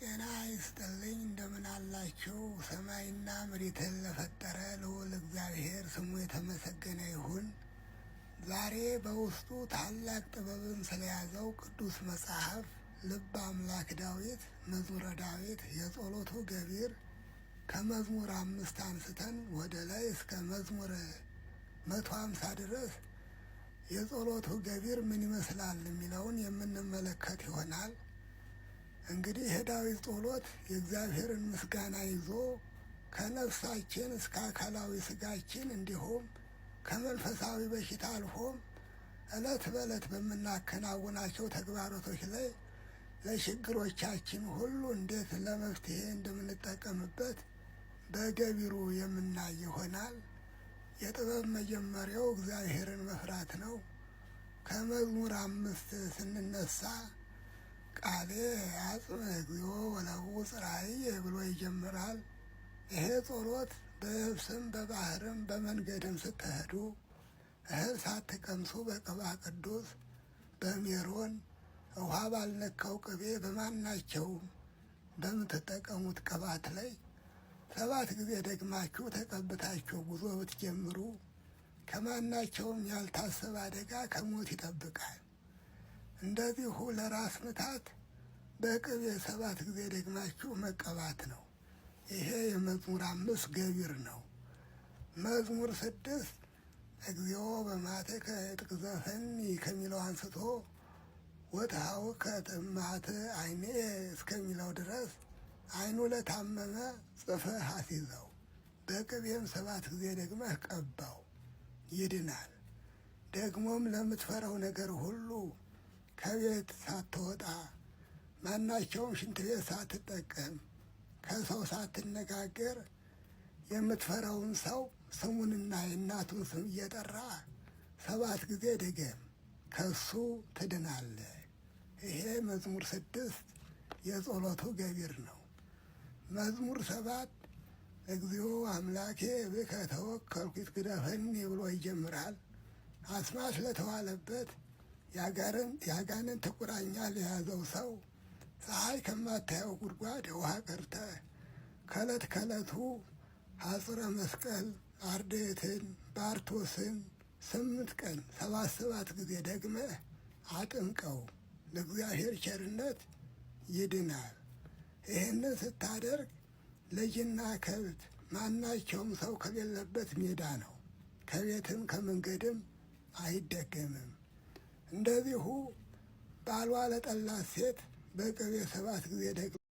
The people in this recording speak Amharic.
ጤና ይስጥልኝ። እንደምን አላችሁ? ሰማይና ምድርን ለፈጠረ ልዑል እግዚአብሔር ስሙ የተመሰገነ ይሁን። ዛሬ በውስጡ ታላቅ ጥበብን ስለያዘው ቅዱስ መጽሐፍ ልበ አምላክ ዳዊት መዝሙረ ዳዊት የጸሎቱ ገቢር ከመዝሙር 5 አንስተን ወደ ላይ እስከ መዝሙር 150 ድረስ የጸሎቱ ገቢር ምን ይመስላል የሚለውን የምንመለከት ይሆናል። እንግዲህ የዳዊት ጸሎት የእግዚአብሔርን ምስጋና ይዞ ከነፍሳችን እስከ አካላዊ ስጋችን እንዲሁም ከመንፈሳዊ በሽታ አልፎም ዕለት በዕለት በምናከናውናቸው ተግባራቶች ላይ ለችግሮቻችን ሁሉ እንዴት ለመፍትሄ እንደምንጠቀምበት በገቢሩ የምናይ ይሆናል። የጥበብ መጀመሪያው እግዚአብሔርን መፍራት ነው። ከመዝሙር 5 ስንነሳ ቃሌ አጽምዕ እግዚኦ ወለቡ ጽራእየ ብሎ ይጀምራል። ይሄ ጸሎት በየብስም በባህርም በመንገድም ስትሄዱ እህል ሳትቀምሱ በቅባ ቅዱስ በሜሮን ውሃ ባልነካው ቅቤ በማናቸውም በምትጠቀሙት ቅባት ላይ 7 ጊዜ ደግማችሁ ተቀብታችሁ ጉዞ ብትጀምሩ ከማናቸውም ያልታሰበ አደጋ ከሞት ይጠብቃል። እንደዚሁ ለራስ ምታት በቅቤ 7 ጊዜ ደግማችሁ መቀባት ነው። ይሄ የመዝሙር 5 ገቢር ነው። መዝሙር 6 እግዚኦ በማትከ ትቅዘፈኒ ከሚለው አንስቶ ወትሃውከ ጥማት ዓይኔ እስከሚለው ድረስ ዓይኑ ለታመመ ጽፈህ አስይዘው፣ በቅቤም 7 ጊዜ ደግመህ ቀባው ይድናል። ደግሞም ለምትፈራው ነገር ሁሉ ከቤት ሳትወጣ ማናቸውም ሽንት ቤት ሳትጠቀም ከሰው ሳትነጋገር የምትፈራውን ሰው ስሙንና የእናቱን ስም እየጠራ 7 ጊዜ ድገም፣ ከሱ ትድናለህ። ይሄ መዝሙር 6 የጸሎቱ ገቢር ነው። መዝሙር 7 እግዚኦ አምላኬ ብከ ተወከልኩ ይትግደፈኒ ብሎ ይጀምራል። አስማት ለተዋለበት ያጋንንት ቁራኛ ለያዘው ሰው ፀሐይ ከማታየው ጉድጓድ ውሃ ቀርተህ ከዕለት ከዕለቱ ሐጽረ መስቀል አርድእትን ባርቶስን 8 ቀን 7 7 ጊዜ ደግመህ አጥምቀው፣ ለእግዚአብሔር ቸርነት ይድናል። ይህንን ስታደርግ ልጅና ከብት ማናቸውም ሰው ከሌለበት ሜዳ ነው፣ ከቤትም ከመንገድም አይደገምም። እንደዚሁ ባሏ ለጠላት ሴት በቅቤ 7 ጊዜ ደግመህ